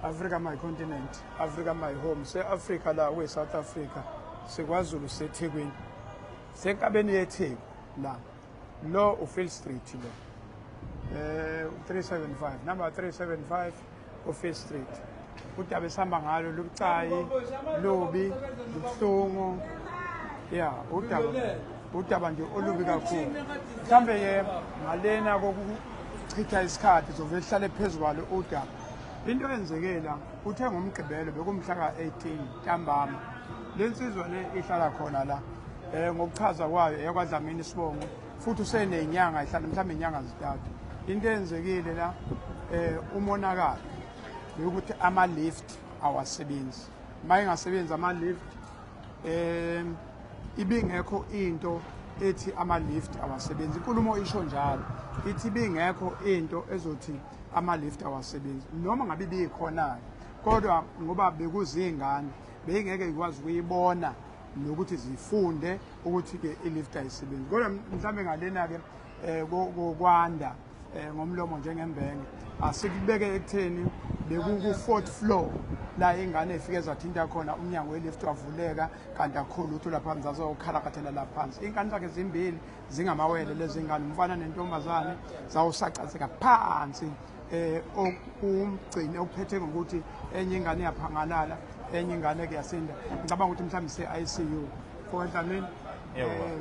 Africa my continent, Africa my home. Se-Africa la kwe-South Africa, sikwaZulu seThekwini. Senkabeni yeTheku la. Lo uField Street lo. 375, number 375 uField Street. Udaba esihamba ngalo lubucayi, lubi, lubuhlungu. Yeah, udaba nje olubi kakhulu. Mhlambe ke ngalena kokuchitha isikhathi zovele hlale phezu kwalo udaba. Into eyenzeke la uthe ngoMgqibelo bekumhla ka-18 ntambama. Le nsizwa le ihlala khona la ngokuchaza kwayo eyakwaDlamini isibongo futhi usenenyanga ihlala mhlawumbe inyanga zintathu. Into eyenzekile la umonakalo ukuthi ama-lift awasebenzi. Uma engasebenzi ama-lift ibingekho into ethi ama-lift awasebenzi. Inkulumo isho njalo, ithi ibingekho into ezothi ama-lift awasebenzi noma ngabe ibikhona-ke, kodwa ngoba bekuzingane beyingeke ikwazi ukuyibona nokuthi zifunde ukuthi-ke i-lift ayisebenzi. Kodwa mhlawumbe ngalena-ke kokwanda ngomlomo njengembenge asikubeke ekutheni bekuku-fourth floor la ingane ifike zathinta khona umnyango we-lift wavuleka, kanti akukho lutho lapha phansi, zazokhalakathela la phansi. Iy'ngane zakhe zimbili zingamawele lezi ngane, umfana nentombazane, zawusacazeka phansi okumgcine okuphethe ngokuthi enye ingane iyaphangalala, enye ingane kuyasinda. Ngicabanga ukuthi mhlawumbe se-ICU. Mfowethu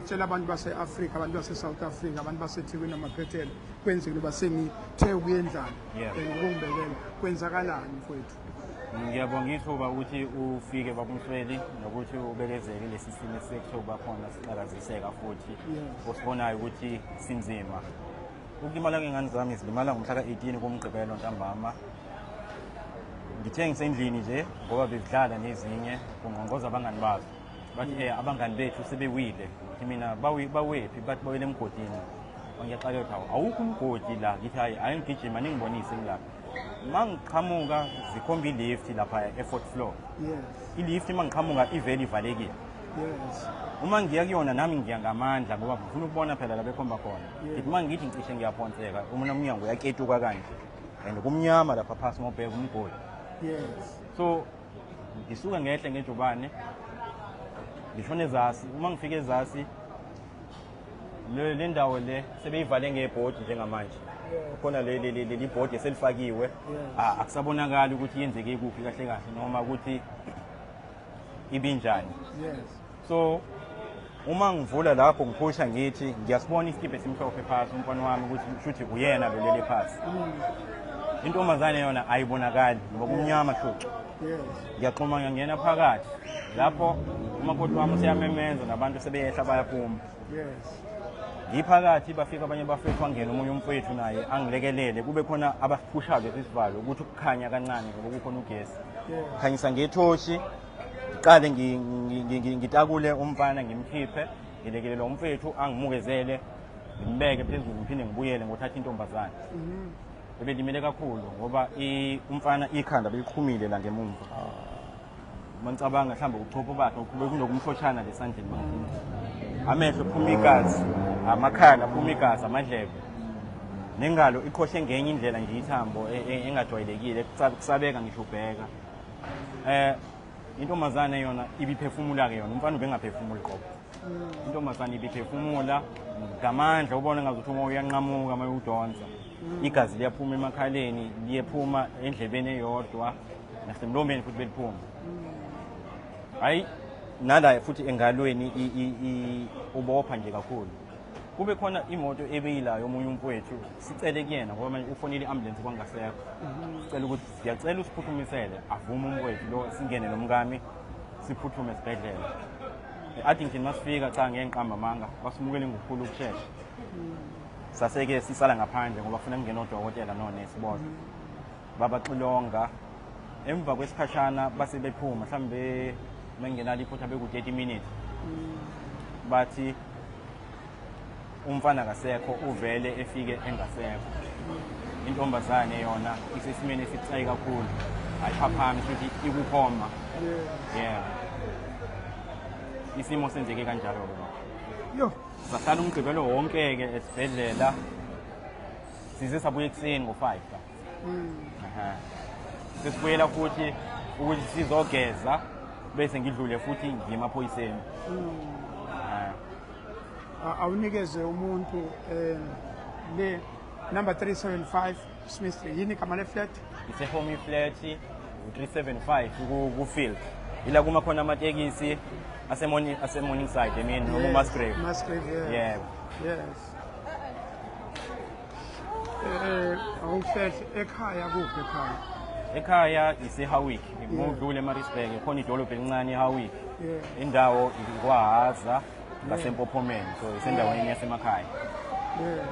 tshela abantu base-Afrika, abantu base-South Africa, abantu baseThekwini namaphethelo, kwenzekile uba sengithe ukuyendlala ngokungibekela, kwenzakalani mfowethu? Ngiyabonga ithuba ukuthi ufike babumsweli nokuthi ubekezele lesi simo esekuthe khona sixakaziseka futhi osibonayo ukuthi sinzima. Ukulimala kwey'ngane zami zilimala ngomhla ka-18 kuMgqibelo ntambama. Ngithe ngisendlini nje ngoba bezidlala nezinye, kungqongqoza abangani bazo. Bathi abangani bethu sebewile. Ngithi mina bawephi? Bathi bawele emgodini. Ngiyaxakeka ukuthi hawu, awukho umgodi la. Ngithi hayi, ayingigijima ningibonise ngilapha. Uma ngiqhamuka zikhomba i-lift lapha e-fourth floor. I-lift uma ngiqhamuka ivele ivalekile. Uma ngiya kuyona nami ngiya ngamandla ngoba ngifuna ukubona phela la bekhomba khona. Ngithi uma ngithi ngicishe ngiyaphonseka, uma umnyango uyaketuka kanje. And kumnyama lapha phasi uma ubheka umgodi. So ngisuka ngehle ngejubane ngishone ezasi. Uma ngifika ezasi le ndawo le sebeyivale ngebhodi njengamanje. Khona leli bhodi eselifakiwe, akusabonakali ukuthi yenzeke kuphi kahle kahle noma ukuthi ibinjani. So uma ngivula lapho ngiphusha ngithi ngiyasibona isikibha esimhlophe phasi, umfana wami ukuthi shuthi uyena lo lele phasi. Intombazane yona ayibonakali ngoba kumnyama shucu. Ngiyaxhuma ngiyangena phakathi lapho umakoti wami useyamemeza nabantu sebeyehla bayaphuma. Ngiphakathi bafika abanye bafethu, wangena omunye umfowethu naye angilekelele, kube khona abasiphushayo lesi sivalo ukuthi ukukhanya kancane ngoba kukhona ugesi. Khanyisa ngethoshi, ngiqale ngitakule umfana ngimkhiphe, ngilekelele umfethu angimukezele, ngimbeke phezulu, ngiphinde ngibuyele ngothatha intombazane. Bebelimele kakhulu ngoba umfana ikhanda beliqhumile la ngemumva. Uma ngicabanga mhlawumbe ubuchopho bakhe bekunokumhloshana lesandleni manje. Amehlo phuma igazi, amakhala aphuma igazi, amadlebe. Nengalo iqhoshe ngenye indlela nje ithambo engajwayelekile, kusabeka ngisho ubheka. Intombazane yona ibiphefumula ke yona, umfana ubengaphefumuli qobo. Intombazane ibiphefumula ngamandla, ubona ngazuthi uma uyanqamuka uma udonsa. Igazi liyaphuma emakhaleni, liyephuma endlebeni eyodwa nasemlomeni futhi beliphuma. Hayi nala futhi engalweni ubopha nje kakhulu. Kube khona imoto ebeyilayo omunye umfowethu, sicele kuyena ngoba manje ufonile i-ambulance kwangasekho. Sicela ukuthi siyacela usiphuthumisele, avume umfowethu lo, singene nomkami siphuthume esibhedlela. E-Addington masifika, cha ngeke ngiqambe amanga, basimukele ngokukhulu ukushesha. Saseke sisala ngaphandle ngoba funa kungena odokotela nonesi bodwa. Babaxilonga emva kwesikhashana base bephuma, mhlawumbe mengenalo iphutha beku-30 minutes. Bathi umfana kasekho, uvele efike engasekho. Intombazane yona isesimeni esibucayi kakhulu, ayiphaphami futhi ikukhoma. Yeah. Isimo senzeke kanjalo-ke lokho. Yo. Sahlala uMgqibelo wonke-ke esibhedlela, size sabuya ekuseni ngo-5. Sesibuyela futhi ukuthi sizogeza bese ngidlule futhi ngiye emaphoyiseni. Awunikeze umuntu le number 375 Smith Street. Yini igama le flat? Ise-home flat 375 ku-field. Ila kuma khona amatekisi ase-Morningside emini noma uMusgrave. Musgrave, yes. Yebo. Yes. Awuhlehle ekhaya, kuphi ekhaya? Ekhaya ise-Howick. Ngudlule eMaritzburg khona idolobha elincane eHowick. Indawo ikwaHaza ngaseMpophomeni, so isendaweni yasemakhaya. Yes.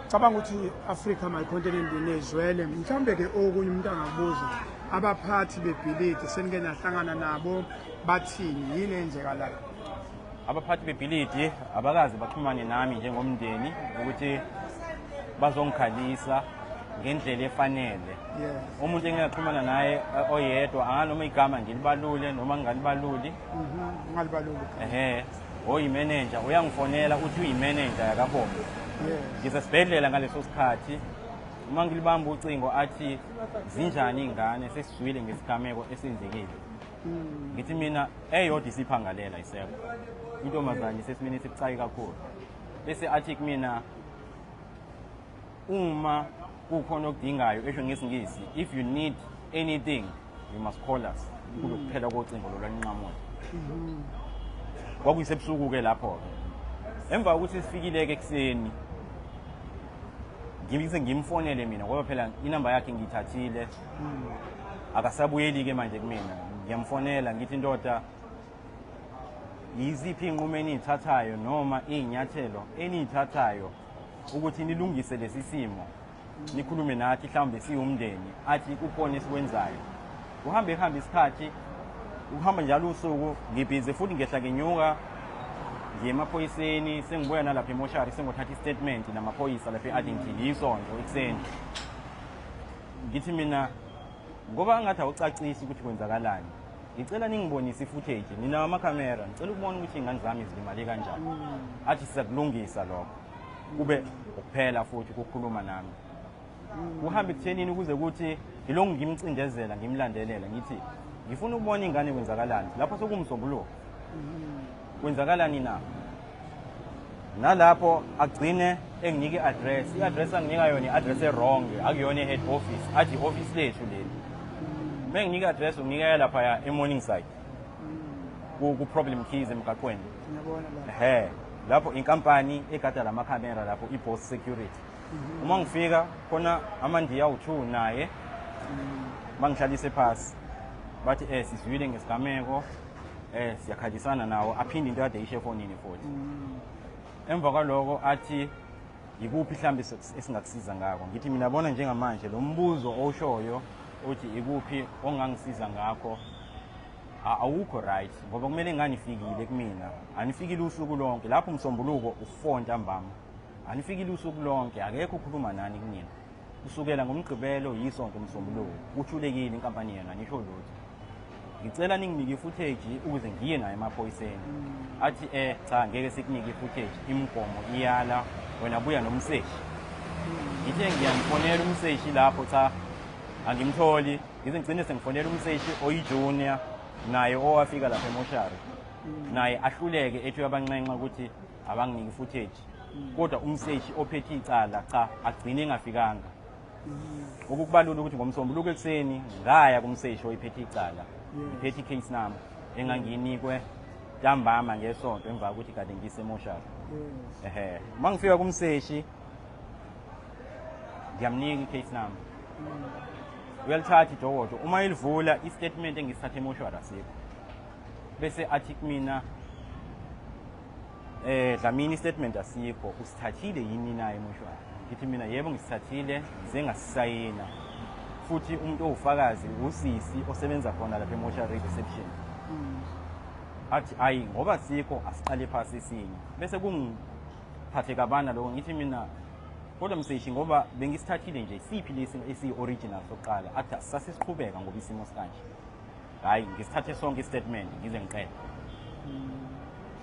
Cabanga ukuthi Africa my continent nezwele mhlawumbe ke okunye umuntu angakubuza, abaphathi bebhilidi senike nahlangana nabo, bathini, yini eyenzekalayo? Abaphathi bebhilidi abakaze baxhumane nami njengomndeni ukuthi bazongikhalisa ngendlela efanele. Umuntu engingaxhumana naye oyedwa, anganoma igama ngilibalule noma ngingalibaluli. Ungalibaluli. Ehe, oyimenenja uyangifonela, uthi uyimenenja yakaHome. Ngisesibhedlela ngaleso sikhathi. Uma ngilibamba ucingo athi, "Zinjani iy'ngane? Sesizwile ngesigameko esenzekile." Ngithi mina eyodwa isiphangalela, isekho intombazane, isesimeni esibucayi kakhulu. Bese athi kumina uma kukhona okudingayo, esho ngesiNgisi, "If you need anything, you must call us." Kube kuphela kocingo lolu alinqamula. Kwakuyisebusuku-ke lapho-ke. Emva kokuthi sifikile-ke ekuseni, ngibise ngimfonele mina ngoba phela inamba yakhe ngiyithathile, akasabuyeli-ke manje kumina. Ngiyamfonela ngithi, "Ndoda, yiziphi iy'nqumo eniy'thathayo noma iy'nyathelo eniy'thathayo ukuthi nilungise lesi simo, nikhulume nathi mhlawumbe siwumndeni?" Athi kukhona esikwenzayo. Kuhambe kuhambe isikhathi, ukuhamba njalo usuku ngibhizi futhi ngehla ngenyuka ngiye emaphoyiseni, sengibuya nalapha emoshari, sengothatha i-statement namaphoyisa lapha e-Addington yisonto ekuseni. Ngithi mina ngoba angathi awucacisi ukuthi kwenzakalani, ngicela ningibonise i-footage, ninawo amakhamera, ngicela ukubona ukuthi iy'ngane zami zilimale kanjani. Athi sizakulungisa lokho. Kube ukuphela futhi ukukhuluma nami. Kuhambe kuthenini ukuze kuthi ngilokhu ngimcindezela, ngimlandelela, ngithi ngifuna ukubona ingane kwenzakalani lapho sekuwumsombuluko, kwenzakalani na. Nalapho agcine enginika i-address. I-address anginika yona i-address e-wrong, akuyona i-head office. Athi i-office lethu leli. Uma enginika i-address, unginika laphaya e-Morningside ku-Problem Keys emgaqweni. Ngiyabona la. Ehe, lapho inkampani egada lamakhamera lapho, i-Boss Security. Uma ngifika khona amandiya awu-2 naye, bangihlalise phasi, bathi sizwile ngesigameko, siyakhalisana nawo. Aphinde into kade isho efonini futhi. Emva kwaloko athi ikuphi mhlawumbe esingakusiza ngakho. Ngithi mina bona njengamanje lo mbuzo owushoyo uthi ikuphi ongangisiza ngakho awukho right, ngoba kumele nganifikile kumina, anifikile usuku lonke lapho umsombuluko u-4 ntambama, anifikile usuku lonke, akekho ukhuluma nani kunina kusukela ngoMgqibelo, yisonto, umsombuluko, kuthulekile inkampani yena, anisho lutho. Ngicela ninginike i-footage ukuze ngiye nayo emaphoyiseni. Athi cha, ngeke sikunike i-footage, imigomo iyala, wena buya nomseshi. Ngithe ngiyamfonela umseshi lapho, cha, angimtholi. Ngize ngigcine sengifonela umseshi oyi-junior naye owafika lapha emoshari, naye ahluleke, ethi uyabanxenxa ukuthi abanginike i-footage, kodwa umseshi ophethe icala cha, agcine engafikanga. Okukubalula ukuthi ngomsombuluko ekuseni ngaya kumseshi oyiphethe icala, ngiphethe i-case number engangiyinikwe ntambama ngesonto emva kokuthi kade ngisemoshari. Ehe, uma ngifika kumseshi ngiyamnika i-case number, uyalithatha idokodo. Uma ilivula, i-statement engisithathe emoshwari asikho. Bese athi kumina, "Dlamini, i-statement asikho, usithathile yini na emoshwari?" Ngithi mina yebo, ngisithathile, ngize ngasisayina futhi, umuntu owufakazi usisi osebenza khona lapha emoshwari reception. Athi ayi, ngoba sikho, asiqale phasi esinye. Bese kungiphathe kabana lokho. Ngithi mina kodwa mseshi, ngoba bengisithathile nje, siphi lesi esiyi-original sokuqala? Athi sasisiqhubeka ngoba isimo sikanje. Hhayi, ngisithathe sonke i-statement ngize ngiqede.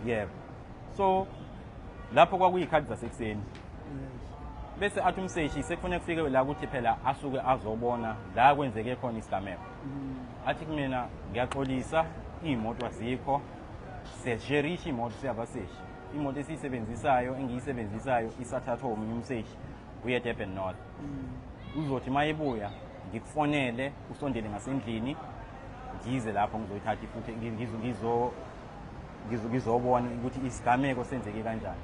Yebo, so lapho kwakuyikhathi zasekuseni. Bese athi umseshi sekufanele kufike la ukuthi phela asuke azobona la kwenzeke khona isigameko. Athi kumina ngiyaxolisa, iy'moto azikho, siyasherisha imoto siyabaseshi. Imoto esiyisebenzisayo engiyisebenzisayo isathathwa omunye umseshi uye Durban North. Uzothi uma ebuya ngikufonele usondele ngasendlini ngize lapho ngizoyithatha futhi ngizobona ukuthi isigameko senzeke kanjani.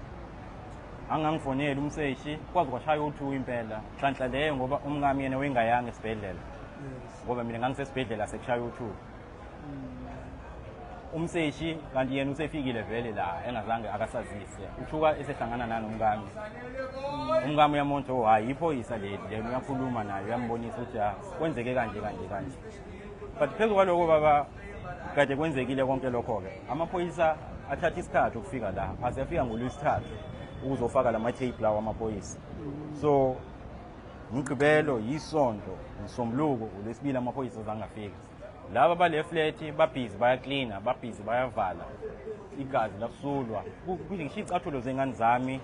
Angangifoneli umseshi kwaze kwashaya u-2 impela. Nhlanhla leyo ngoba umkami yena wengayanga esibhedlela. Ngoba mina ngangisesibhedlela sekushaya u-2. Umseshi kanti yena usefikile vele la engazange akasazise. Uthuka esehlangana nanomkami. Umkami uyamonto oh hayi iphoyisa leli, yena uyakhuluma naye uyambonisa ukuthi kwenzeke kanje kanje kanje. But phezu kwaloko baba kade kwenzekile konke lokho-ke. Amaphoyisa athatha isikhathi ukufika la, aze afika ngolwesithathu ukuzofaka lama tape lawa amaphoyisa. So Mgqibelo yisonto, Msombuluko, uLwesibili amaphoyisa azangafika. Laba bale flat babhizi bayaklina, babhizi bayavala. Igazi lasulwa. Ngisho iy'cathulo zengane zami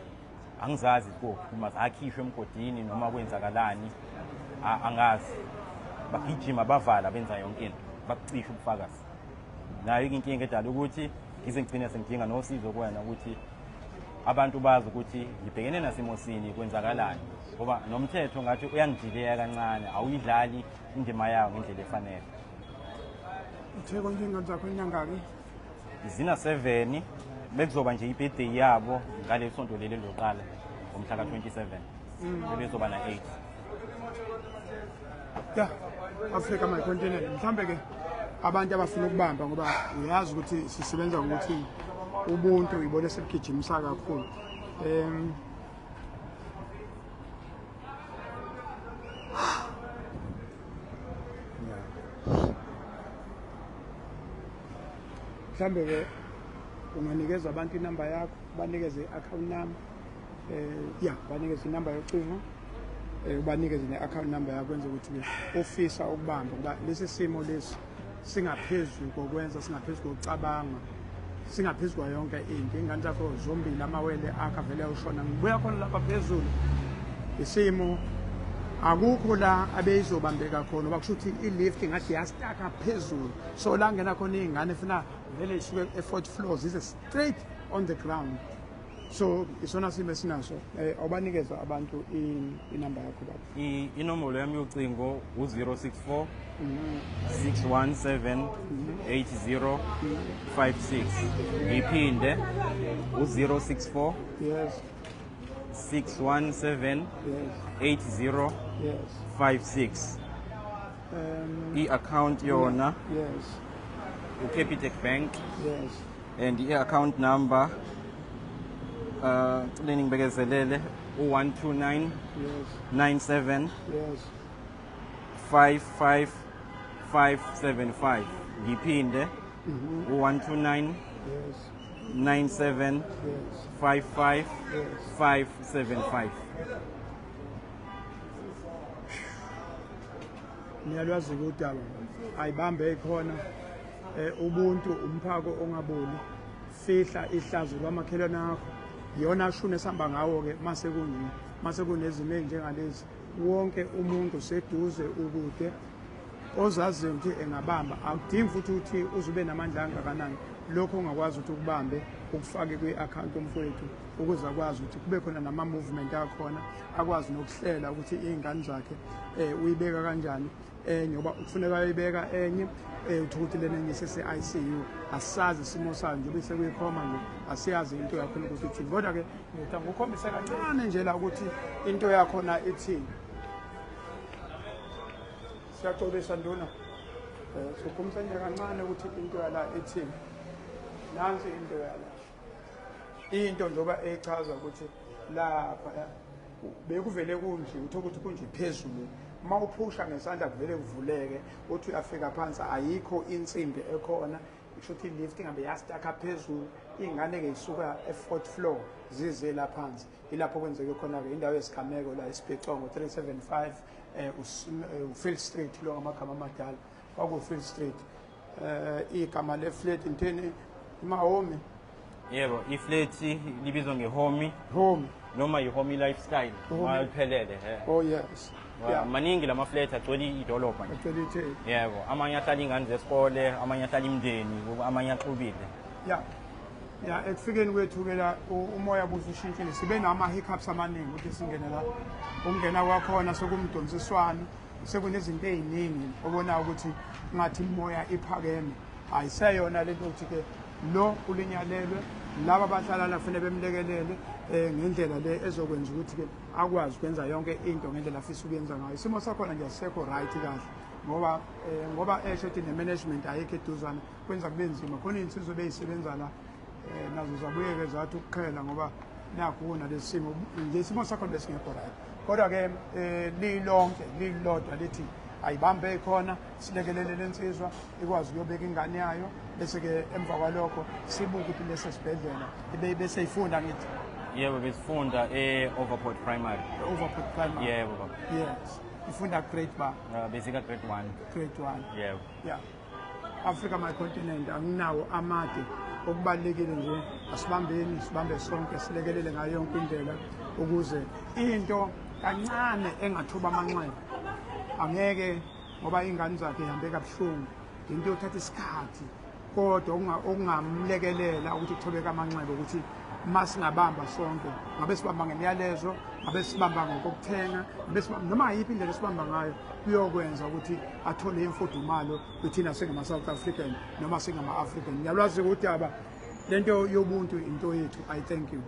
angizazi kuphi, uma zakhishwa emgodini noma kwenzakalani angazi. Bagijima bavala benza yonke into, bakucisha ubufakazi. Nayo inkinga edala ukuthi ngize ngigcine sengidinga nosizo kuwena ukuthi abantu bazi ukuthi ngibhekene nasimo sini, kwenzakalani, ngoba nomthetho ngathi uyangidileya kancane, awuyidlali indima yawo ngendlela efanele. Uthe konje ingane zakho inyangaki? Zina 7, bekuzoba nje i-birthday yabo ngaleli sonto leli loqala ngomhla ka-27. Bebezoba na 8. Yeah, Africa my continent. Mhlambe ke abantu abafuna ukubamba ngoba uyazi ukuthi sisebenza ngokuthi ubuntu ibona sebugijimisa kakhulu. Mhlambe ke unganikeza abantu inamba yakho, banikeze i-account number, banikeze inamba yocingo, ubanikeze ne-account number yakho, kwenze ukuthi ufisa ukubamba ngoba lesi simo lesi singaphezulu kokwenza, singaphezulu kokucabanga, singaphezulu kwayo yonke into. Ingane zakho zombili amawele akho avele ushona. Ngibuya khona lapha phezulu, isimo akukho la abeyizobambeka khona ngoba kusho ukuthi i-lift ngathi yastaka phezulu, so la ngena khona iy'ngane funa vele isuke e-fourth floor zize straight on the ground. So isona simo esinaso. Awubanikeza abantu inamba yakho baba. Inombolo yami yocingo u-064 617 8056. Ngiphinde u-064 Yes. 617 Yes. 80 Yes. 56. I-account yona Yes. uCapitec Bank. Yes. And i-account number cela ngibekezelele u-129 Yes. 97 Yes. 55575. Ngiphinde u-129 Yes. 97 Yes. 55 Yes. 575. Niyalwazi udaba ayibambe ikhona ubuntu umphako ongaboli, fihla ihlazo lwamakhelwane akho, iyona shuni esihamba ngawo ke mase kunje, mase kunezimo ezinjengalezi, wonke umuntu seduze ukude ozaziyo ukuthi engabamba, akudingi futhi ukuthi uzube namandla angakanani, lokho ongakwazi ukuthi ukubambe ukufake kwi-account yomfowethu ukuze akwazi ukuthi kube khona nama-movement akhona, akwazi nokuhlela ukuthi iy'ngane zakhe uyibeka kanjani enye, ngoba kufuneka uyibeka enye uthola ukuthi lena enye sese-ICU, asisazi isimo sayo njengoba isekuyikhoma nje, asiyazi into yakhona ukuthi ithini. Kodwa-ke ngithi ngikukhombise kancane nje la ukuthi into yakhona ithini. Siyaxolisa nduna, sikukhombisa nje kancane ukuthi into yala ithini. Nansi into yala, into njengoba echaza ukuthi lapha bekuvele kunje, uthola ukuthi kunje phezulu, uma uphusha ngesandla kuvele kuvuleke, uthi uyafika phansi ayikho insimbi ekhona, isho ukuthi i-lift ingabe yastaka phezulu, iy'ngane-ke isuka e-fourth floor zize la phansi. Ilapho kwenzeke khona-ke indawo yesigameko la eSibhicongo 375 uField Street, lo ngamagama amadala kwaku-Field Street. Igama le-flat inteni, imahomi? Yebo, iflat libizwa ngehomi. Homi. Noma i-homie lifestyle. Maliphelele he. Oh yes. Yeah. Maningi lama flat agcwele idolobha nje. Agcwele iTheku. Yebo, amanye ahlala ingane zesikole, amanye ahlala imindeni, amanye axubile. Yeah. Ya, ekufikeni kwethu ke la umoya busushintshile, sibe nama hiccups amaningi ukuthi singene la. Ukungena kwakhona sekumdonsiswano, sekunezinto ey'ningi obonayo ukuthi ngathi imoya iphakeme. Ayiseyona lento ukuthi ke lo ulinyalelwe, laba abahlala la kufanele bemlekelele ngendlela le ezokwenza ukuthi ke akwazi ukwenza yonke into ngendlela afisa ukuyenza ngayo. Isimo sakhona nje asisekho right kahle ngoba ngoba esho ukuthi ne-management ayikho eduzane, kwenza kube nzima. Khona iy'nsizwa beyisebenza la nazo zabuyeke zathi ukuqhela ngoba nakho kunalesi simo nje, isimo sakhona besingekho right. Kodwa-ke lilonke lilodwa lithi ayibambe khona, silekelele lensizwa ikwazi ukuyobeka ingane yayo, bese-ke emva kwalokho sibuke ukuthi lesi sibhedlela bese ifunda ngithi. Yebo, besifunda e-Overport Primary. Overport Primary. Yebo baba. Yes, ifunda grade ba? Besika grade 1. Grade 1. Yebo. Yeah. Africa my continent, anginawo amade. Okubalulekile nje asibambeni, sibambe sonke, silekelele ngayo yonke indlela ukuze into kancane engathuba amanxeba angeke, ngoba ingane zakhe ihambe kabuhlungu, into yothatha isikhathi, kodwa okungamlekelela ukuthi kuthobeke amanxeba ukuthi masingabamba sonke, ngabe sibamba ngemiyalezo, ngabe sibamba ngokokuthenga, ngabe sibamba noma yiphi indlela esibamba ngayo, kuyokwenza ukuthi athole imfudumalo kuthina singama-South African noma singama-African. Ngiyalwazi udaba lento yobuntu into yethu. I thank you.